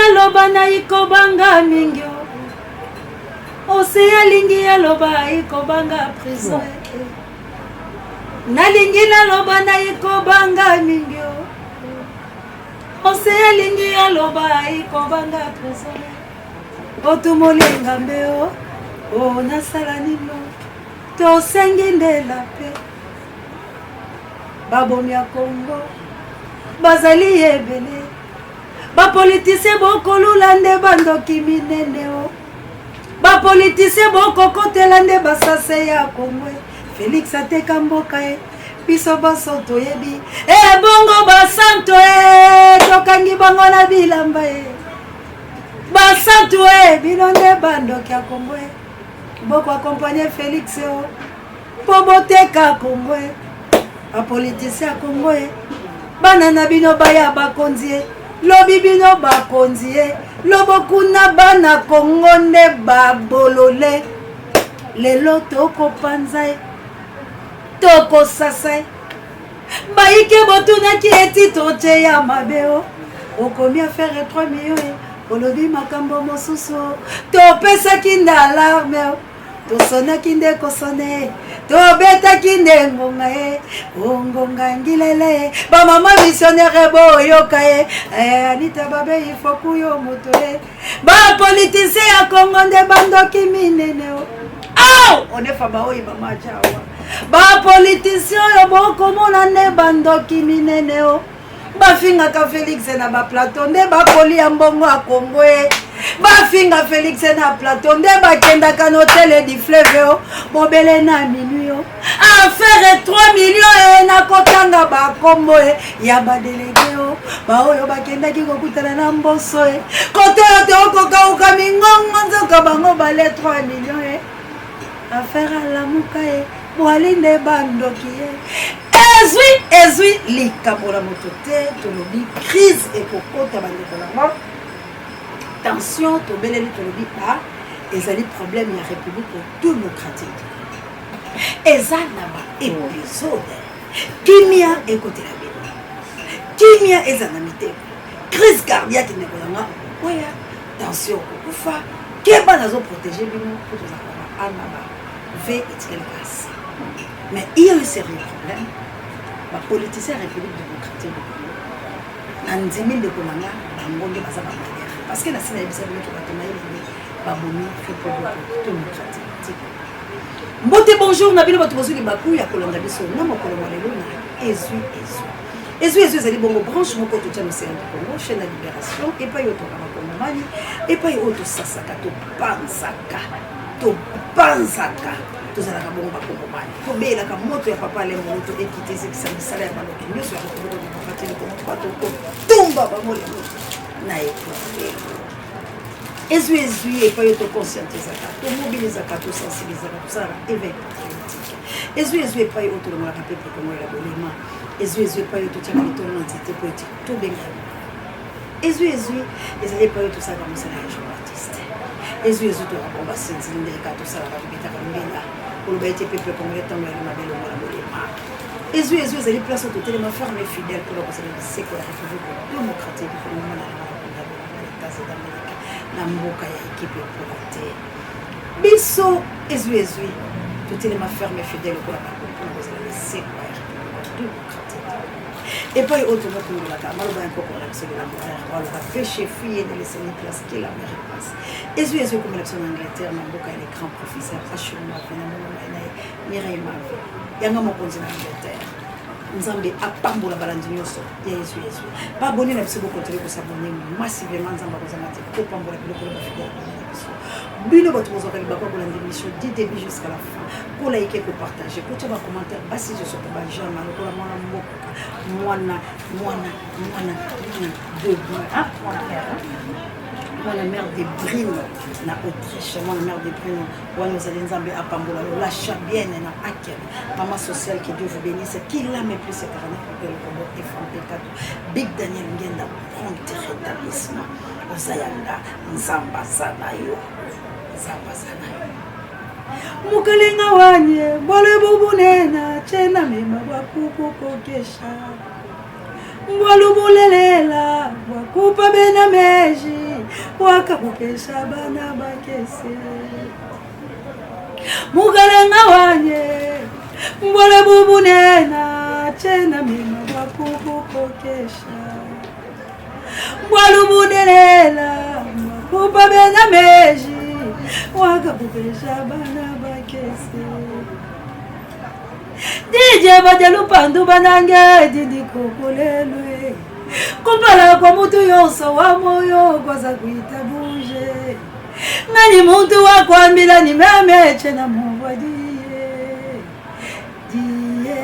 naloba naikobanga mingi ose alingi aloba aikobanga prison nalingi naloba naikobanga mingi ose alingi aloba aikobanga prison otumoli ngambe o o nasala nino tosengi ndela mpe babomi ya kongo bazali ebele bapolitisien bokolula nde bandoki minene o bapolitisien bokokotela nde basase ya kongo felix ateka mboka ye biso banso toyebi ebongo basanto e tokangi bango na bilamba e basantu e bino nde bandoki ya kongo e boko akompagne felix o mpo boteka kongo e bapolitisien ya kongo e bana na bino baya bakonzi e lobi bino bakonzi e lobo kuna bana kongo nde babolole lelo tokopanza ye tokosasa ye bayike botunaki eti totie ya mabe o okomi affaire 3 million e olobi makambo mosusu topesaki nde alarme o tosonaki nde kosone tobetaki nde ngonga ye ongonga ngilele bamama missionnaire boyoka ye eh, anita babe ifoku yo moto ye bapolitisien ya kongo nde bandoki minene o au onefa baoyi mama jawa bapolitisien oyo bokomona nde bandoki minene o bafingaka felix na baplateau nde bakolia mbongo ya kongo e bafinga felix na plateau nde bakendaka na hotele du fleuve o bobele na minuit o affaire 3 million e nakotanga bakombo e ya badelege o baoyo bakendaki kokutana na mboso e kote oyo tookokauka mingongo nzoka bango bale 3 million e affaire alamuka e bwali nde bandoki ye ezwi ezwi likambo na moto te tolobi crise ekokota bandeko na ngo tension tobeleli tolobi a ezali problème ya république démocratique eza na ba épisode kimia ekotela bino kimia eza na mitema crise cardiaque ndeko na nga okokwea tension okokufa keba nazoprotege bino mpo tozalaka ba a na ba v etikali kasi mais il y a un sérieux problème bapoliticien ya république démocratique du congo na ndimi ndeko na nga bango nde baza bamalere parce que nasi nayebisa bino ke bato mayele nde babomi république démocratique mbote bonjour na bino bato bozwi libaku ya kolanda biso na mokolo mwa lelo na ezwi ezwi ezwi ezwi ezali bongo branche moko totya mosela du congo chaîne ya libération epai oyo tokaka bakongomani epai oyo tosasaka topanzaka topanzaka tozalaka bongo bakongomani tobelaka moto ya papa ale moloto ekiti ezikisa misala ya baloki nyonso ya république démocratique du congo bato kotumba bango lelo na ekofelo ezwi ezwi epai oyo toconscientisaka tomobilizaka tosensibilizaka tosalaka éveil patriotique ezwi ezwi epai oyo tolongolaka peuple congolais ya bolema ezwi ezwi epai oyo totyaka litolo na nzete mpo ete tobenga ezwi ezwi ezali epai oyo tosalaka mosala ya jean baptiste ezwi ezwi tokaka basinzili ndeka tosalaka tobetaka mbela koloba ete peuple congolais ntango yali mabe longola bolema ezwi ezwi ezali place oyo totelema ferme fidèle mpona kozala liseko ya république démocratique komona Etats d'Amérique na mboka ya ekipe epola te biso ezwi ezwi totelema ferme fidèle lokola bango mpona kozala liseko ya république démocratique epai oyo tokokundolaka maloba ya nkoko na biso de la morère waloba péché fuye ne laisse ni place que la mer passe ezwi ezwi ekomela biso na angleterre na mboka ya le grand professeur achille mave na molongai na ye mireille mave yanga mokonzi na angleterre nzambe apambola balandi nyonso ya yesu yesu baabone na biso bokontinue kosabone massivement nzambe akozanga te kopambola biloko na bafidele abone na biso bino bato bozwaka libaku ya kolanda émission du début jusqu'à la fin kolaike kopartage kotya bacommentaire basi josoto bajama lokola mwana mboka mwana mwana mwana mwana debout mwana mère mwana mère de brino na autriche mwana mère de brino wana ozali nzambe apambola yo la chabienne na aken mama sociale que dieu vous bénisse qu'il l'âme plus éternel pour que le congo eframpekatu big daniel ngenda prompt rétablissement oza yanga nzambe aza na yo nzambe aza na yo mokalenga wanye bwale bubunena chena mema bwakukukokesha mbwalu bulelela bwakupa bena meji. Wakakupesha bana bakese. Mukalenga wanye mbole bubunena chena mima bwakukukokesha bwalubunelela kupa bena meji wakakupesha bana bakese DJ badia lupandu banange dindikukulelwe kumpala kwa mutu yonso wa moyo kwaza kuitabuje ngani muntu wakwambila ni meme chena muvwa diye diye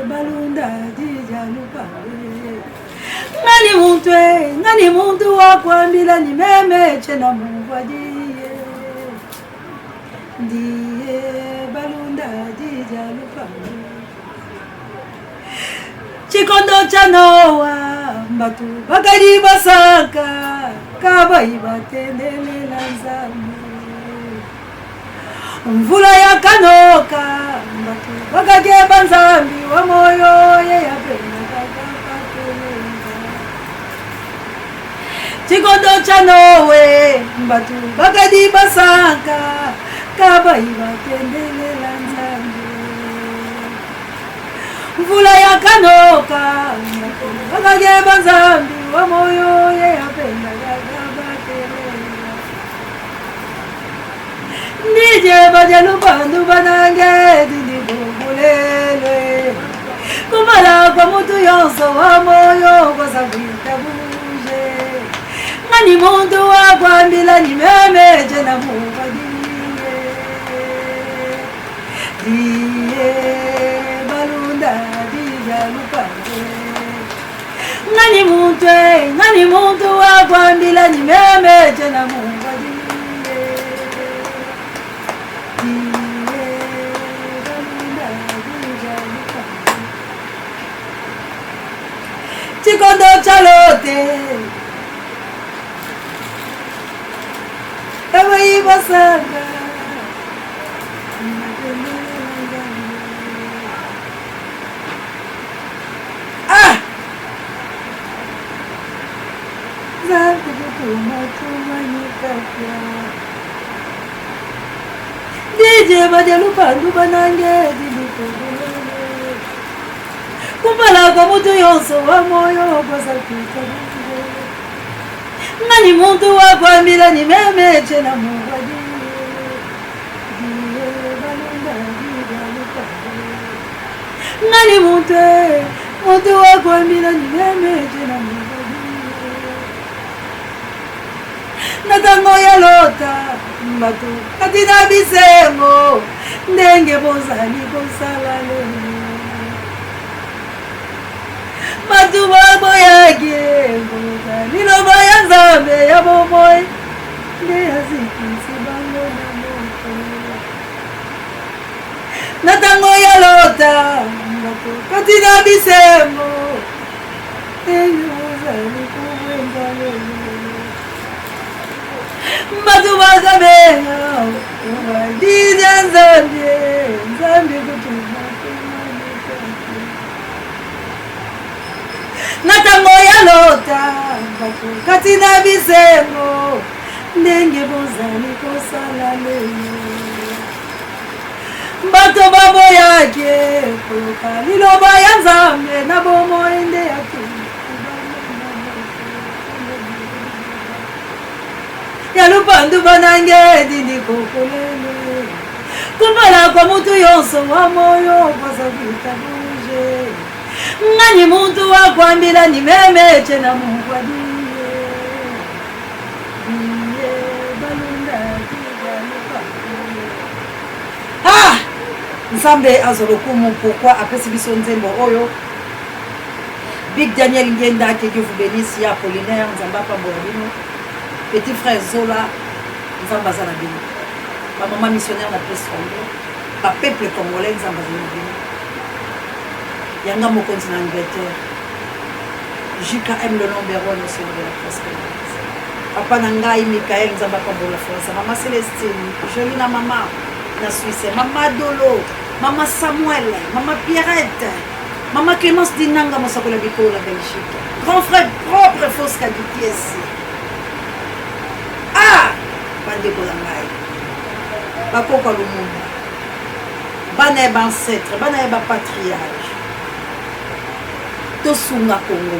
balunda dija lupandu ngani muntu e ngani muntu wakwambila ni meme chena muvwa diye diye balunda dija lupandu Tshikondo tshia Noa batu bakadi basanka kabayi batendelela Nzambi. Mvula yakanoka batu bakakeba Nzambi wa moyo ye yapendakakapatelenga. Tshikondo tshia Noe batu bakadi basanka kabayi batendelela Nzambi. Mvula yakanoka bakakeba Nzambi wa moyo ye apendakakabatelela. Ndije baja lupandu banange dindibubulelwe kumala kwa mutu yonso wa moyo kwasakwita buje ngani muntu wakwambila ni meme jena mubadiye diye balunda dija lupande ngani muntu e ngani muntu wakwambila ni meme jena mubadiye diye balunda dija lupande chikondo cha lote ebayibasanga ah DJ badia lupandu banange dindikobulele kumpala kwa mutu yonso wa moyo kwaza kuita ngani muntu wakwambila ni meme chena mungwadi ngani muntu muntu wakwambila ni meme chena mungwadi na ntango ya lota bato kati na bisengo ndenge bozali kosala lelo bato baboyaki koyoka liloba ya nzambe ya bomoi nde azikisi bango na moto na ntango ya lota bato kati na bisengo ndenge bozali kobwenza lelo bato bakabenga obadija nzambe nzambe kutuma na ntango ya lota bato kati na bisengo ndenge bozali kosala lelo bato baboyaki koyoka liloba ya nzambe na bomoi nde ya ya lupandu banange dindi kokolele kumpala kwa mutu yonso wa moyo kwaza kuitabuje ngani muntu wakwambila ni meme chena mungwadiye diye balunda diga lupandu ah nzambe azwa lokumu pourquoi apesi biso nzembo oyo Big Daniel Ngenda, que Dieu vous bénisse, ya Apollinaire, Nzambe apambola bino. Petit frère Zola, Nzambe aza na bino. Ba maman missionnaire na presse Congo, ba peuple congolais, Nzambe aza na bino. Yanga mokonzi na Angleterre. JKM le number one au sein de la presse congolaise. Papa na ngai Michael Nzambe apambola France, Mama Celestine, Jolie na mama na Suisse, Mama Dolo, Mama Samuel, Mama Pierrette, Mama Clemence Dinanga mosakoli ya bikolo na Belgique. Grand frère propre Fosca Dikiesi. Ah! Bandeko na ngai, bakoko ya Lumumba, bana ya ba-ancêtre, bana ya ba-patriarche, tosunga Congo.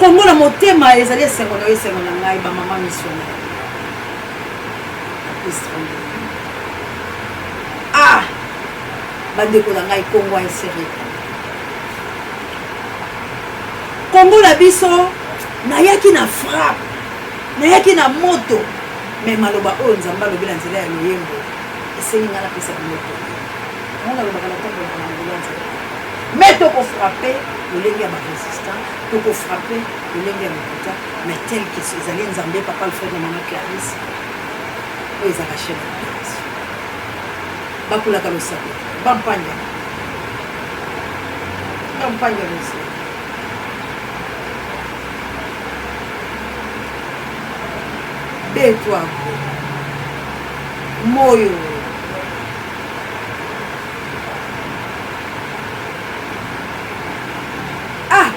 Congo na motema ezali esengo na yo, esengo na ngai, ba mama missionnaire. Ah, bandeko na ngai, Congo a sérieux. Congo na biso, nayaki na frappe, nayaki na moto, mais maloba oyo Nzambe alobi na nzela ya loyembo esengi ngai napesa bino toli. Yango nalobaka natambolaka na ngolu ya Nzambe. Mais tokofrappe lolenge ya barésistant, tokofrappe lolenge ya lokuta, mais tel que ezali Nzambe Papa Alfred na Mama Clarisse, oyo ezalaka chaîne ya libération. Bakulaka losako, bampanya, bampanya losako. Betwa moyo ah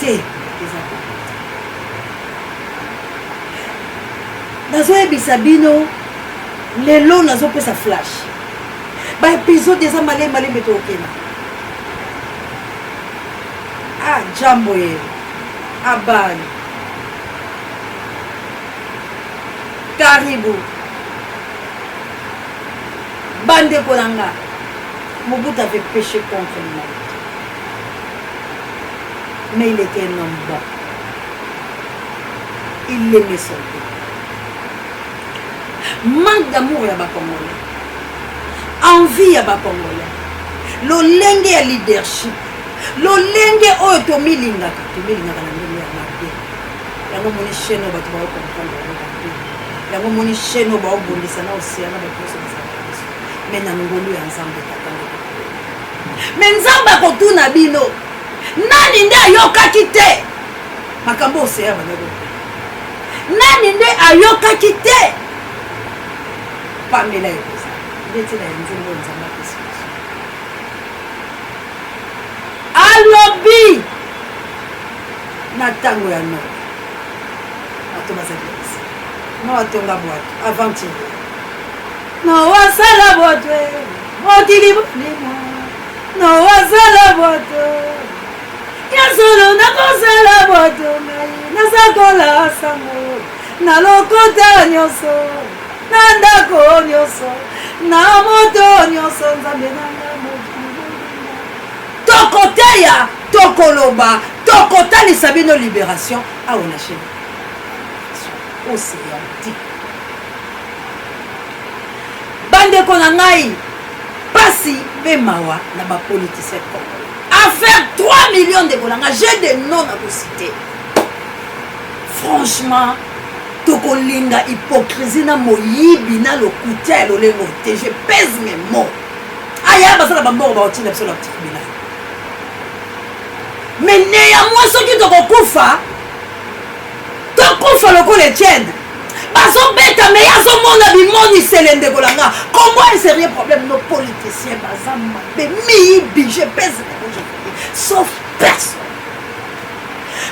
te eza nazoyebisa bino lelo nazopesa flash ba episode eza malembe malembe tokokenda ah jambo ye abani karibu bandeko na nga. Mobutu avait péché contre l'humanité, mais il était un homme bon, il aimait son pays. Manque d'amour ya bacongolais, envie ya bacongolais, lolenge ya leadership, lolenge oyo tomilingaka, tomilingaka na ndenge ya mabe. Yango moni chaîne oyo bato baocomprendre yango mabe, yango moni chaîne oyo baobundisa na océan na bato nyonso bazalaka biso, mais na ngolu ya Nzambe tata nde tokobela. Mais Nzambe akotuna bino, nani nde ayokaki te makambo océan bandaki? Nani nde ayokaki te pamela ekozala nde ntina ya nzembo oyo Nzambe apesi biso? Alobi na ntango ya Noa, bato bazali na Noa atonga bwato, aventurier Noa asala bwato, mokili bolimo. Noa asala bwato ya solo, nakosala bwato ngai nasakola sango na lokota nyonso, na ndako nyonso, na moto nyonso. Nzambe nanga, mokili bolimo, tokoteya, tokoloba, tokotalisa bino libération awa na chaîne Océan te. Bandeko na ngai, pasi mpe mawa na bapoliticien congolais. Affaire 3 millions, ndeko na ngai, j'ai des noms na kociter. Franchement, tokolinga hypocrisie na moyibi na lokuta ya lolengo te. Je pèse mes mots. Aya baza na bambongo, baotinda biso na tribunal, mais néanmoins soki tokokufa, tokufa lokola Etienne. Bazobeta me ye azomona bimonisele. Ndeko na nga, Congo un sérieux problème. Nos politiciens baza mabe, miyibi. Je pèse mes mots, je sauf personne.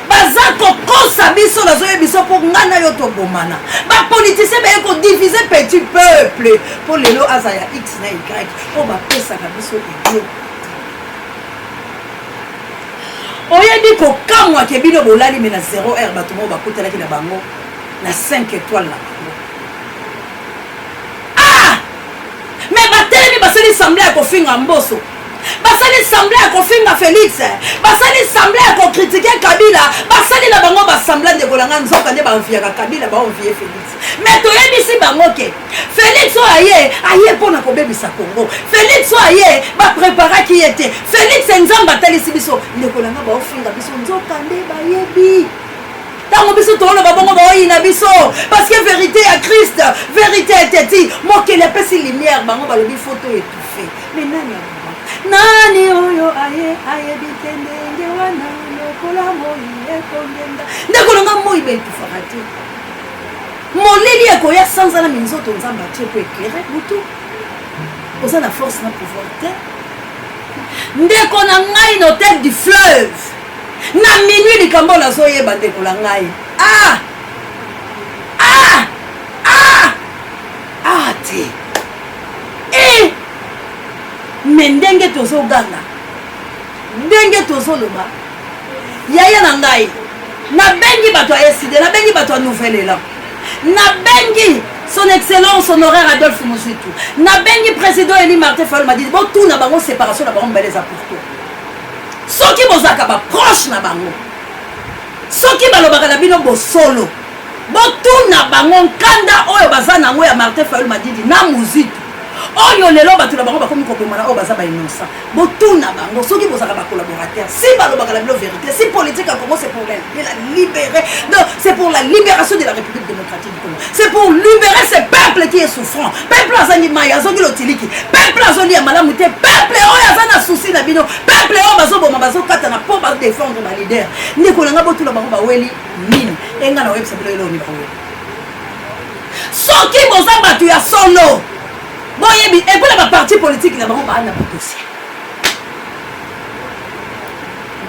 Baza kokosa biso, nazoyebi biso mpo ngai na yo tobomana. Bapoliticien baye kodivise petit peuple mpo lelo aza ya x na y oyo bapesaka biso eloko. Oyebi kokamwa ke bino bolali, mais na 0 heure bato moko bakutanaki na bango na 5 étoile na bango. Ah, mais batelemi, basali semblant ya kofinga Mboso, basali semblant ya kofinga Félix, basali semblant ya kocritiquer Kabila, basali na bango basemblant. Ndeko na nga, nzoka nde baenviaka Kabila, baenvie Félix. Mais toyebisi bango ke Félix oyo aye, aye mpo na kobebisa Congo. Félix oyo aye, bapreparaki ye te. Félix, Nzambe atalisi biso. Ndeko na nga, baofinga biso, nzoka nde bayebi. Ntango biso toloba bongo, baoyina biso, parce que vérité ya Christ, vérité eteti mokili, apesi lumière. Bango balobi photo étouffé. Mais nani aboma? Nani oyo aye ayebi te ndenge wana lokola moi ekongenda? Ndeko na nga, moi baetufaka te. Molili ekoya, sanza na minzoto Nzambe atie po éclaire butu. Oza na force na pouvoir te, ndeko na ngai. Na hôtel du Fleuve na minuit, likambo nazoyeba, ndeko na ngai, ah. te e me ndenge tozoganga, ndenge tozoloba, yaya na ngai, nabengi bato ya ECiDé, nabengi bato ya Nouvel Élan, nabengi Son Excellence Honoraire Adolphe Muzitu, nabengi président élu Martin Fayulu Madidi. Botuna bango séparation na bango mibale eza pour toi. Soki bozalaka baproche na bango, soki balobaka na bino bosolo, botuna bango nkanda oyo baza nango ya Martin Fayulu Madidi na Muzitu, oyo lelo bato na bango bakomi kobomana, oyo baza bainnocent. Botuna bango soki bozalaka bacollaborateur, si balobaka na bino vérité. Si politique ya Congo, c'est pour la, la libérer, donc c'est pour la libération de la République démocratique du Congo, c'est pour libérer ce peuple qui est souffrant, peuple azangi mai, azongi lotiliki, peuple azolia malamu te, peuple oyo aza na souci na bino, peuple oyo bazoboma, bazokatana mpo badéfendre baleader. Ndeko na nga, botuna bango baweli nini. Enga na oyebisa bino eloni baweli. Soki boza bato ya solo, boyebi epo na baparti politique na bango baa na badossier.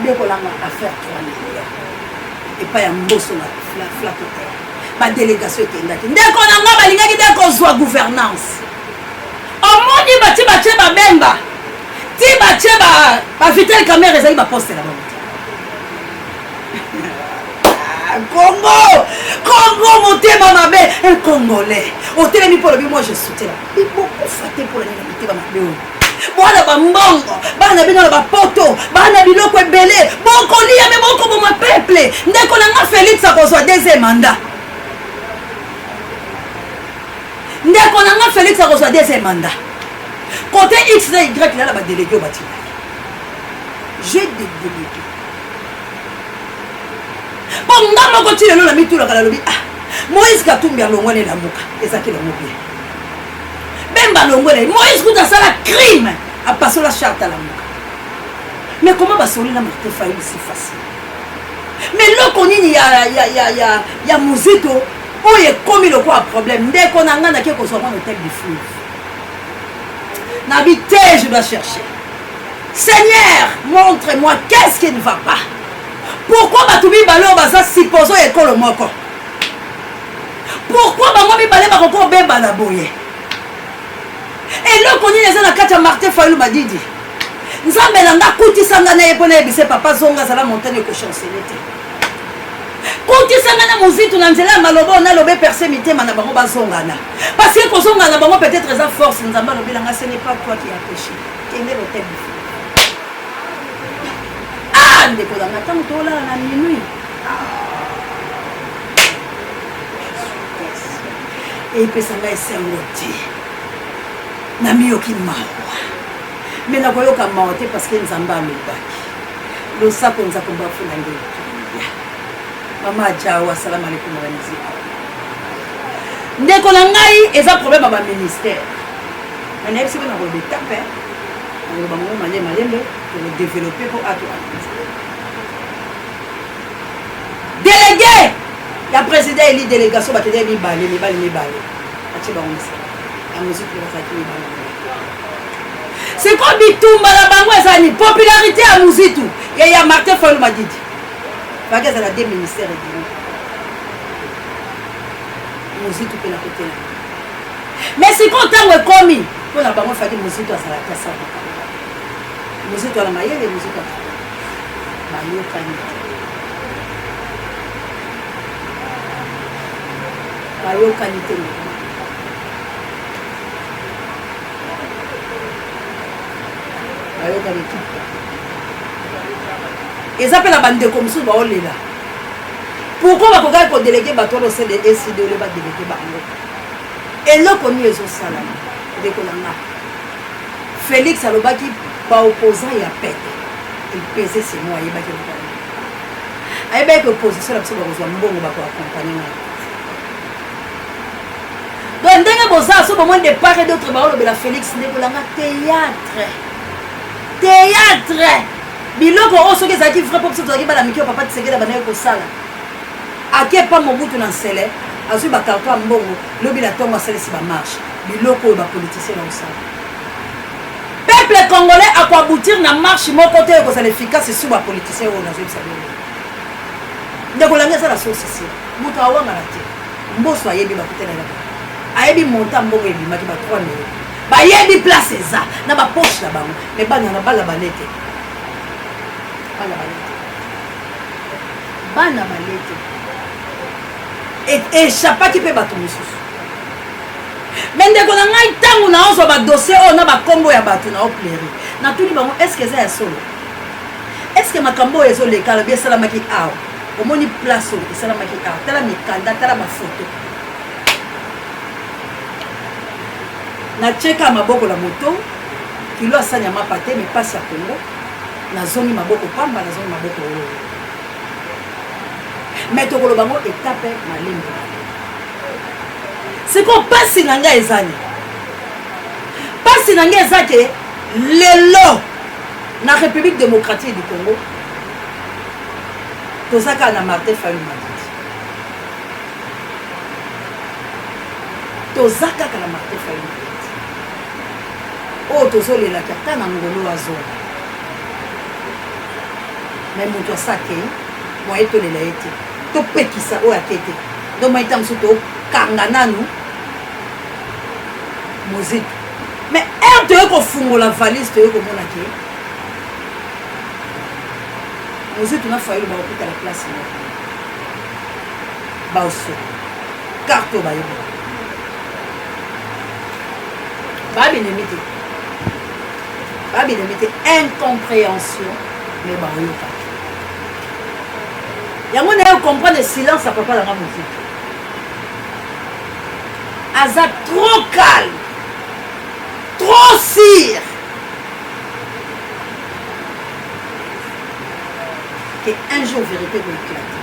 Ndeko nanga, affaire 3 millions epai ya Mboso na Flat Hotel, badélégation ekendaki. Ndeko na nga, balingaki nde kozwa gouvernance. Omoni batie, batie babemba ti batie baVital Kamerhe, ezali baposte na bango te. Congo, Congo, motema mabe. Un Congolais otelemi mpo olobi: "Moi, je soutiens." Bokufa te mpo na nini? Motema mabe oyo. Bwana bambongo, bana bino na bapoto, bana biloko ebele, bokolia me bokoboma peuple. Ndeko na nga, Félix akozwa deuxième mandat. Ndeko na nga, Félix akozwa deuxième mandat. Côté X na Y na badélégué oyo batindaki, j'ai des délégués. Mpo nga moko ti lelo na mitulaka, nalobi: "Ah, Moïse Katumbi alongwani, elamuka ezalaki nango bien. Bemba alongwela ye." Moïse kuta asala crime, apasola charte, alamuka. Mais comment basoli na Martin Fayulu si facile? Mais eloko nini ya Muzito oyo ekomi lokola problème? Ndeko na ngai, nake kozwa mwana Hôtel du Fleuve, nabi te, je dois chercher. Seigneur, montre-moi qu'est-ce qui ne va pas. Pourquoi bato mibale oyo baza supposé ekolo moko, pourquoi bango mibale bakoki obebana boye? Eloko nini eza na kati ya Martin Fayulu Madidi? Nzambe na nga, akutisanga na ye mpo nayebise: "Papa, zonga, azala montagne, ekochancele te." Kutisanga na Mozitu na nzela ya maloba oyo naloba, eperce mitema na bango, bazongana, parce que kozongana na bango peut-être eza force. Nzambe alobelanga: "Ce n'est pas toi qui a péché, kende l'Hôtel du Fleuve." Ah, ndeko nanga, ntango tolala na minuit, epesa ngai esengo te, namiyoki mawa. Me nakoyoka mawa te, parce que Nzambe alobaki. Losako nzako mbafuna nge ya mama Ajawo. Asalamu alaikum na bamiziki. Ndeko na ngai, eza problème ya baministère, me nayebisi mpe nakoloba etape, nakoloba ngo malembe malembe, tokodéveloppe mpo ato délégué ya président élu. Délégation bakende mibale mibale mibale, atie bango misala ya Moziki, bazalaki mibale. Sikoyo bitumba na bango eza nini? Popularité ya Muzitu, ya Martin Fayulu Madidi. Faki ezala deux ministère edimi, Muzitu mpe na kotela. Mais sikoyo ntango ekomi mpo na bango, faki Muzitu azalaki asala, Muzitu ala mayele, Muzitu ata bayokani te, bayokani te, bayokani te. Eza mpe na bandeko mosusu baolela: pourquoi bakokaki kodéléguer bato wana osele ECiDé ole badéléguer bango? Eloko nini ezosalama? Ndeko na nga, Félix alobaki baopposant ya pete epese semo. Ayebaki eloko, ayebaki opposition na biso bakozwa mbongo, bakoaccompagne ngai. Donc ndenge boza so, bomoni de part et d'autre baolobela Félix. Ndeko nanga, théâtre, théâtre, biloko oyo soki ezalaki vrai, mpo biso tozalaki bana mike, papa Tshisekedi bandaki kosala, ake pa Mobutu na Nsele, azwi bacarton ya mbongo, lobi na ntongo asalisi bamarche. Biloko oyo bapoliticien na kosala, peuple congolais akoaboutir na marche moko te ekozala efficace su bapoliticien oyo. Nazoyebisa bino, ndeko langi, eza na source si moto awangana te. Mboso ayebi bakutelaka. Ayebi montant mbongo ebimaki ba 3 millions. Bayebi place eza na ba poche na bango. Mais bana na bala balete. Bana balete. Bana balete. Echappaki mpe bato mosusu. Mais ndeko na ngai ntango naozwa badossier oyo na bakombo ya bato na oplaire, natuni bango eske eza ya solo? Eske makambo oyo ezoleka alobi esalamaki awa? Omoni place oyo esalamaki awa, tala mikanda, tala bafoto. Natyeka maboko na moto, kilo asani ya mapa te, me pasi ya Kongo, nazongi maboko pamba, nazongi maboko oyo. Me tokoloba ngo etape malembe. Sikoyo pasi na ngai eza nini? Pasi na ngai eza ke lelo na République démocratique du Congo toza kaka na Martin Fayulu Madidi, toza kaka na Martin Fayulu Madidi oyo tozolelaki ata na ngolo azonga, me moto asakei moye tolela ye te, topekisa oyo ake te. Donc mai ntango mosusu tokanga nanu Mozito, mais heure toye kofungola valise, toye komona ke Mozito na Fayulu bakokutana place moko, baoso carte oyo bayebi babinemi te, babinemi te, incompréhension, mais baoyoka yango. Naye comprendre silence ya papa nanga Mozito, aza trop calme, trop sûr que un jour vérité va éclater.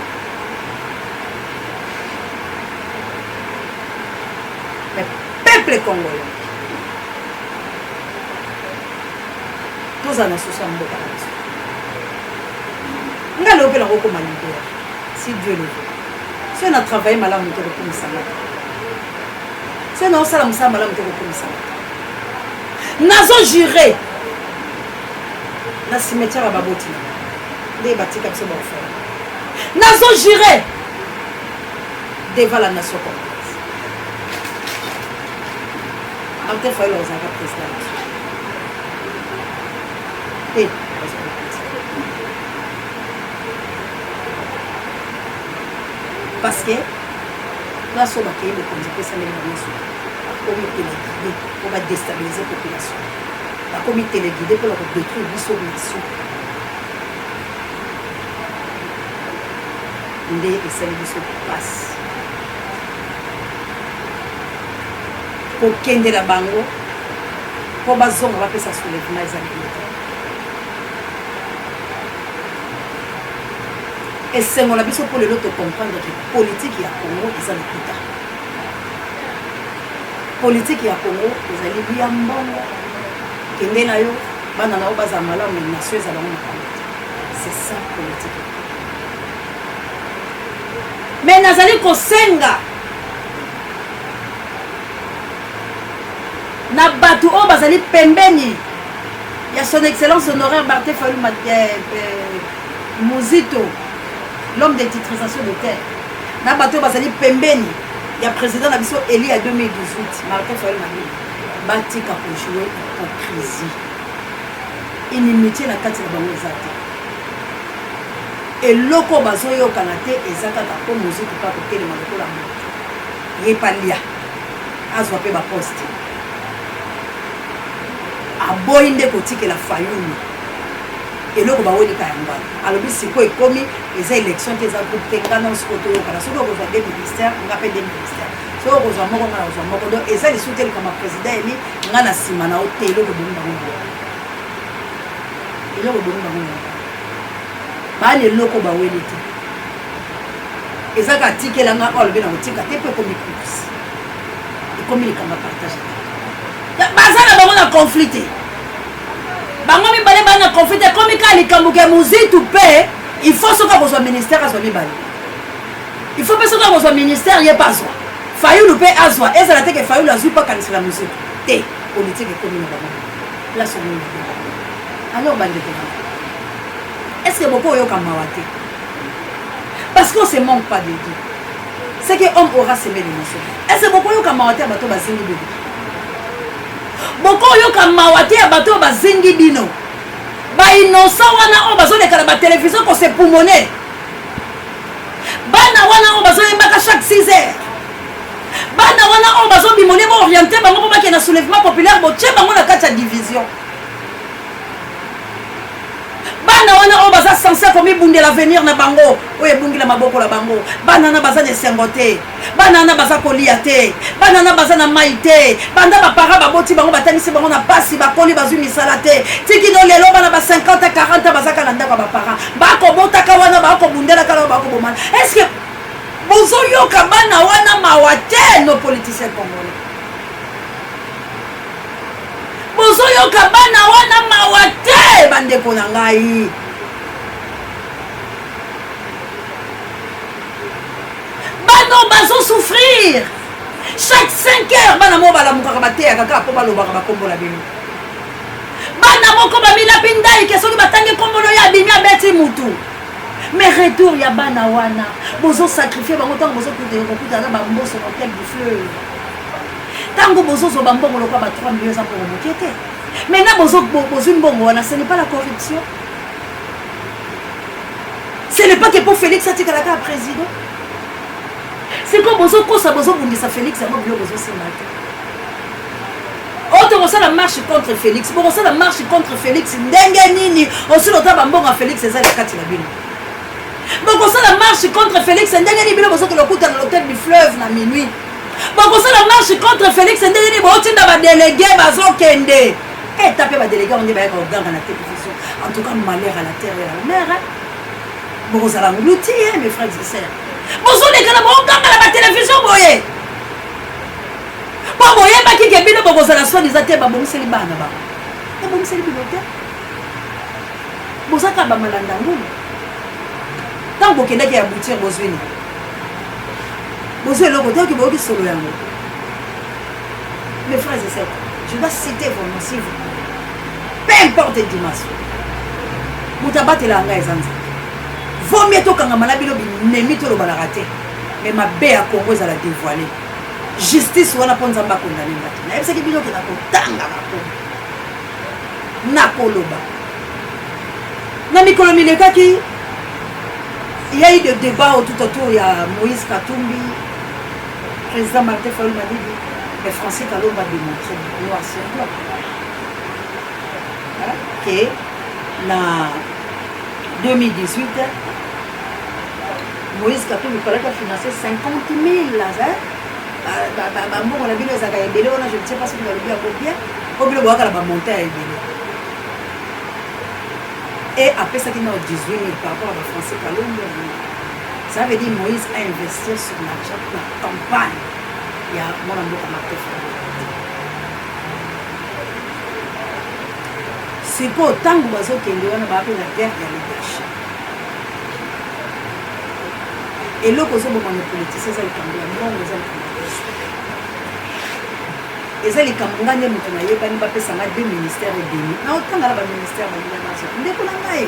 Le peuple congolais, tozala na susu ya mboka na biso. Nga lelo mpe nakokoma leader si Dieu le veut. Soki na travaille malamu te, kokumisa nga te. Soki naosala mosala malamu te, kokumisa nga te. Nazo jure na cimetière ya baboti na nde batika biso baorphelin, nazo jure devant la nation congolaise, Martin Fayulu azalaka président na biso te. Parce que place oyo bakei, bokonzi epesameli bango suka, bakomi téléguidé mpo badéstabiliser population, bakomi téléguidé mpona kodétruire biso nation. Nde esali biso mpasi kokendela bango mpo bazonga bapesa soulèvement. Eza bien te. Esengo na biso mpo lelo tocomprendre ke politike ya Congo eza lokuta. Politike ya Congo ezali lia mbongo, kende na yo, bana na yo bazala malamu, mais nation eza bango makambo te. C'est ça politique. Mais nazali kosenga na bato oyo bazali pembeni ya son excellence honoraire Martin Fayulu, Muzito, l'homme de titrisation de terre, na bato oyo bazali pembeni ya président na biso eli ya 2018, Martin Fayulu Madidi, batika kojouer hypocrisie. Inimitié na kati na bango eza te. Eloko oyo bazoyokana te eza kaka mpo Mozito mpe akotelema lokola moto ye palia, azwa mpe baposte. Aboyi nde kotikela Fayulu eloko bawelika yango wana. Alobi sikoyo ekomi eza élection te, eza groupe te. Nga non, sikoyo toyokana: soki okozwa deux ministère, nga mpe deux ministère; soki okozwa moko, nga nakozwa moko. Donc eza lisusu te likambo ya président emi nga na nsima na yo te. Eloko ebomi bango na wana, eloko ebomi bango na wana, bana eloko baweli te, eza kaka tikela nga oyo. Alobi na kotika te mpo ekomi course, ekomi likambo ya partage. Baza na bango na conflit te, bango mibale baa na conflit te. Ekomi kaka likambo ke Mozitu mpe il faut soki akozwa ministère azwa mibale, il faut mpe soki akozwa ministère ye mpe azwa, Fayulu mpe azwa. Ezala te ke Fayulu azwi mpo akanisela Mozitu te. Politike ekomi na bango place omoni na bango. Alors bandeko na, est ce que boko oyoka mawa te? Parce qu'on se manque pas de Dieu. Ce que homme aura semé le moisson. Est-ce que bokoyoka mawa te ya bato bazingi bino? Bokoyoka mawa te ya bato bazingi bino? Ba innocent wana oyo bazoleka na ba télévision ko se poumoner. Bana wana oyo bazoyembaka chaque 6 heures. Bana wana oyo bazobimole bo orienter bango mpo bakende na soulèvement populaire botie bango na kati ya division. Bana wana oyo baza sense komibundela avenir na bango oyo ebungi na maboko na bango. Bana wana baza na esengo te, bana wana baza kolia te, bana wana baza na mai te. Banda bapara baboti bango, batangisi bango na pasi, bakoli bazwi misala te. Tikino lelo bana ba 50 40 bazaka na ndako ya bapara, bakobotaka wana, bakobundelaka wana, bakobomana. Est-ce que bozoyoka bana wana mawa te, nos politiciens congolais? Bozoyoka bana wana mawa te, bandeko na ngai? Bana bazosouffrir chaque 5 heures. Bana moko balamukaka, bateyaka kaka mpo balobaka bakombola bino. Bana moko bamilapi ndai ke soki batangi nkombolo ye abimi abeti mutu. Mais retour ya bana wana, bozosacrifie bango ntango bozokutana na bamboso na hotel du fleuve, ntango bozozwa bambongo lokwa ba 3 millions, eza mbongo moke te. Maintenant bozwi mbongo wana, ce n'est pas la corruption? Ce n'est pas que po Félix atikalaka ya président? Sikoyo bozokosa, bozobundisa Félix, yango biloko bozosimba te. Oyo tokosala marche contre Félix, bokosala marche contre Félix ndenge nini? Osili ota bambongo ya Félix eza na kati na bino. Bokosala marche contre Félix ndenge nini? Bino bozokende okutana na l'hôtel du fleuve na minuit. Bokosala marche contre Félix ndenge nini? Botinda badélégué, bazokende eta mpe badélégué yango nde bayaka koganga na télévision. En tout cas, malheur à la terre et à la mer. Bokozala ngluti, mes frères et sœurs. Bozoleka na bokoganga na batelevizio boye mpo boyebaki ke bino bokozala soni eza te. Babongiseli bana bango, babongiseli bino te. Bozaka bamalanda ngulu. Ntango bokendaki ya boutir, bozwi nini? Bozwi eloko te. Oki boyoki solo yango. Mes frères et sœurs, je dois citer vos noms, s'il vous plaît, peu importe dimension. Moto abatelaka ngai eza Nzambe. Vaut mieux tokangama na bino binemi, tolobanaka te, mais mabe ya Congo ezala dévoilé, justice wana, mpo Nzambe akondane nga te. Nayebisaki bino ke nakotanga bakombo, nakoloba. Na mikolo milekaki, il y a eu des débats tout autour ya Moïse Katumbi, président Martin Fayulu Madidi, mais Francis Kalomba démontré noir sur blanc, hein, que na 2018 Moïse Katumbi fallait financer 50 000, hein? Bambongo na bino ezalaka ebele wana, je ne sais pas soki balobi yango bien, po bino boyaka na bamontant ya ebele. Et apesaki nao 18 000 par rapport à bafrancis Kalombo. Ça veut dire Moïse a investi sur l'argent pour la campagne ya mwana mboka Martin Fayulu. Sikoyo ntango bazokende wana, baa mpe na guerre ya leadership. Eloko ozoboma na politicien eza likambo ya mbongo, eza likambo ya poste, eza likambo ngai nde moto nayebani. Bapesa ngai deux ministères et demi, naotanga na baministère balinga nazwa. Ndeko na ngai,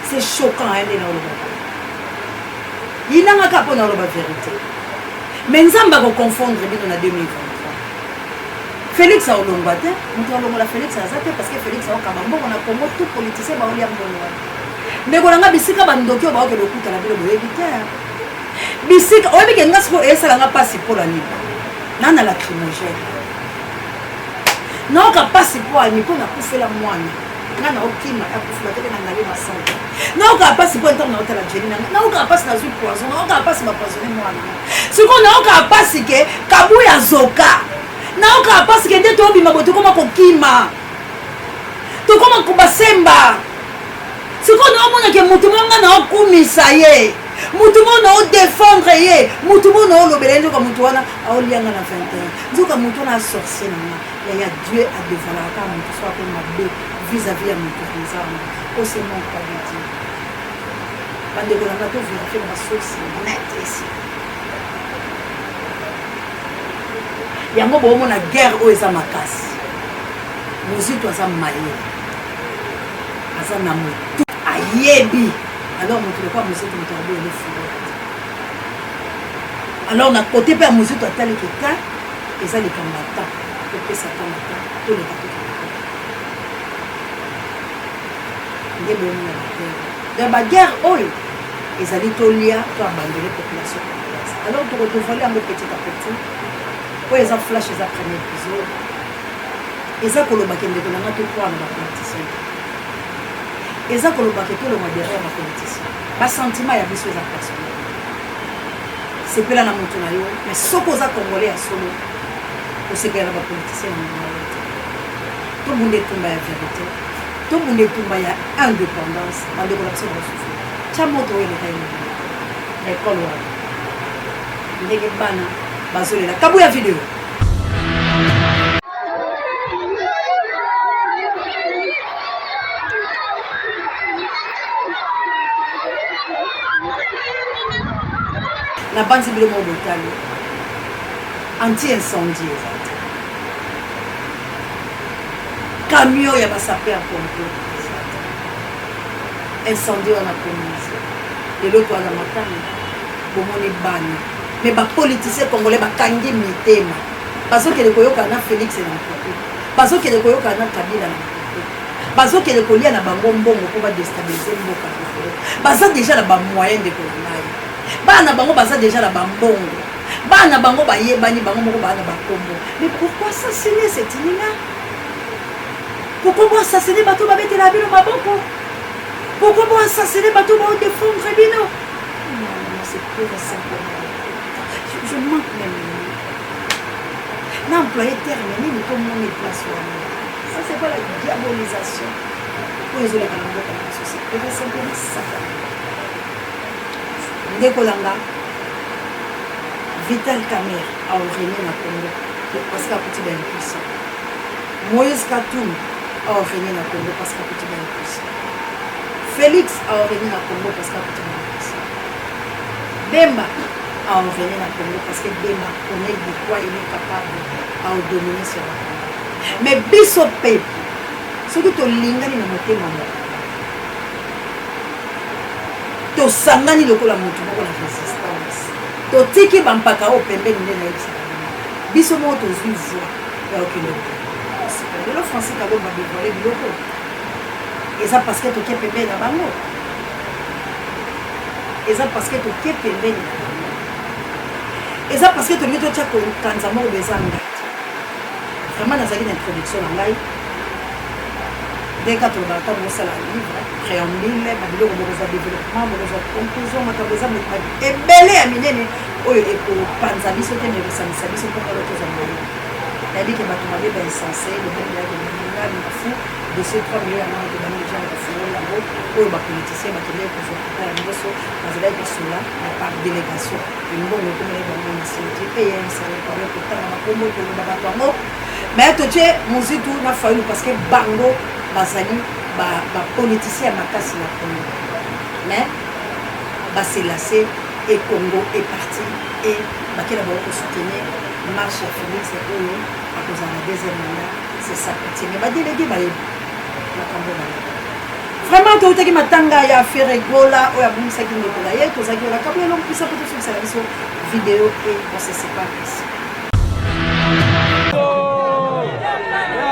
c'est choquant nde naoloba yinanga kaka mpo naoloba vérité, mais Nzambe akoconfondre bino na 2023. Félix aolongwa te, moto alongola Félix aza te, parce que Félix aokaba mbongo na Congo. Tout politicien baolia mbongo wana. Ndeko na nga, bisika bandoki oyo baokende okutana, bino boyebi te bisika. Oyebi ke nga sikoyo esalanga mpasi mpola nini? Na lacrymogène naoka mpasi mpo ani? Mpo nakufela mwana nga, naokima akufela teke na ngali masala. Naoka mpasi mpo ntango naotala jeli nanga, naoka mpasi nazwi poison, naoka mpasi bapoisonne mwana. Sikoyo naoka mpasi ke Kabuya zoka, naoka mpasi ke nde tobima boye, tokoma kokima, tokoma kobasemba. Sikoyo naomonake motu moko nga naokumisa ye, motu moko naodefendre ye, motu moko naolobela ye, nzoka motu wana aolianga na 21, nzoka motu wana asorcier na nga. Yaya, Dieu adévoilaka kaka motu so akomi mabe vis-à-vis ya motu eza wana. O se manque pas de Dieu. Bandeko na nga, toverifie na basource net esi yango. Boomona guerre oyo eza makasi. Mozito aza mayele, aza na motu ayebi. Alors moto lokola Mozito, moto aboyele fulu. Alors na kote mpe ya Mozito ataliki ta eza likambo ya temps, topesa temps na temps, toleka tokende nde bomona baguerre. Donc baguerre oyo ezali tolia to abandonne population congolaise. Alors tokodévoile yango petit à petit. Oyo eza flash, eza premier épisode. Eza koloba ke ndeko na nga, tocroire na bapoliticien te, eza koloba ke tolongwa derrière bapoliticien. Basentiment ya biso eza personnel. Sepela na moto na yo, mais soki oza Congolais ya solo, osepela na bapoliticien na mongo yo te. Tobunda etumba ya vérité, tobunda etumba ya indépendance. Bandeko na biso bakosusu tya moto oyo eleka ye na ekole wana, ndenge bana bazolela. Kabuya video. Nabanzi bino moko botali, anti incendie eza te, camion ya basapeur pompier eza te. Incendie wana komise lelo toaza matanga, bomoni bana. Mais bapoliticien congolais bakangi mitema, bazokende koyoka na Félix na mpoku, bazokende koyoka na Kabila na mpoku, bazokende kolia na bango mbongo mpo badéstabiliser mboka na bango. Baza déjà na bamoyen, ndeko na ngai. Bana bango baza déjà na bambongo, bana bango bayebani, bango moko baa na bakombo. Mais pourquoi assassiner cet inhumain? Pourquoi bo assassiner bato babetela bino maboko? Pourquoi bo assassiner bato baodéfendre bino? Non, non, c'est pur et simplement, je manque même na employé terme nini mpo moni place wana. Ça, c'est pas la diabolisation oyo ezoleka na mboka na biso? C'est pur et simplement satan. Ndeko nanga, Vital Kamerhe aorégné na Congo parce que akuti baimpuissant. Moïse Katumbi aorégné na Congo parce que akuti baimpuissant. Félix aorégné na Congo parce que akuti baimpuissant. Bemba aorégné na Congo parce que Bemba connaît de quoi il est capable, aodominer sur la Congo. Mais biso peuple, soki tolingani na motema moko, tosangani lokola motu moko na résistance, totiki bampaka oyo pembeni, nde nayebisaka bino, biso moko tozwi voie ya okende sika. Lelo Francis Kalomba dévoile biloko, eza parce que toke pembeni na bango, eza parce que toke pembeni na bango, eza parce que tolingi totya kanza moko bo eza ngai te. Vraiment, nazalaki na introduction na ngai ndenge kaka tolobaka ntango osala livre, préambule, babiloko, bokozwa développement, bokozwa conclusion. Makambo eza ebele ya minene oyo ekopanza biso te, me ekosangisa biso mpo kalo tozwa mayele. Nayebi ke bato mabe, bainsensé, lobelaki ngani mafu dossier 3 millions yango tobandi deja na kofungoli yango. Oyo bapoliticien bakendeki kozwa epai ya nyonso, bazalaki kosola na par délégation, mbongo ekomela bango na cimetière mpe ye nsala kotanga bakombo, toloba bato yango. Mais totie Mozitu na Fayulu parce que bango bazali bapoliticien ya makasi na Congo. Mais baselase et Congo est parti et bakei na bango kosoutenir marche ya Félix oyo akozala na deuxième mandat. C'est ça pitié, mais badélégué bayebi makambo bango. Vraiment, toutaki matanga ya Ferre Gola oyo abungisaki ndeko na ye. Tozalaki wana kabla elongo mpisa mpo tosukisaka biso video et on se sépare ici.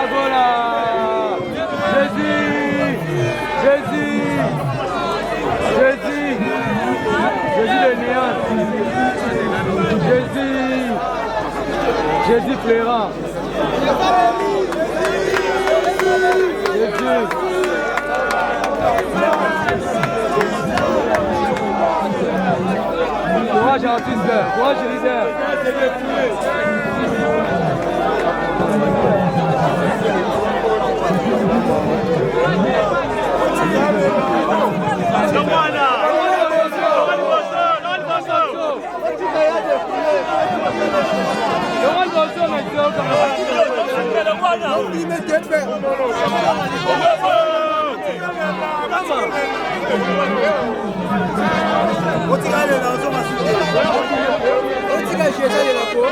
Gola! Jésus! Jésus! Jésus! Jésus de nuance! Jésus! Jésus pleura! Jésus! Courage artiste, courage leader. Otika ozonga suki, otika jezalela ko.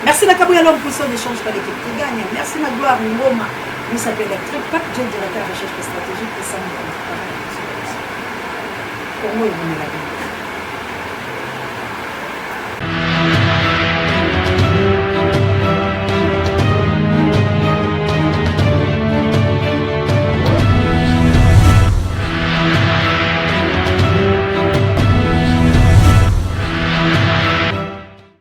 Merci na Kabouya l'homme poussant ne change pas l'équipe qui gagne. Merci na Gloire Ngoma, nous s'appelle électrique, Pape Dieu, directeur recherche stratégique et Sam Congo et la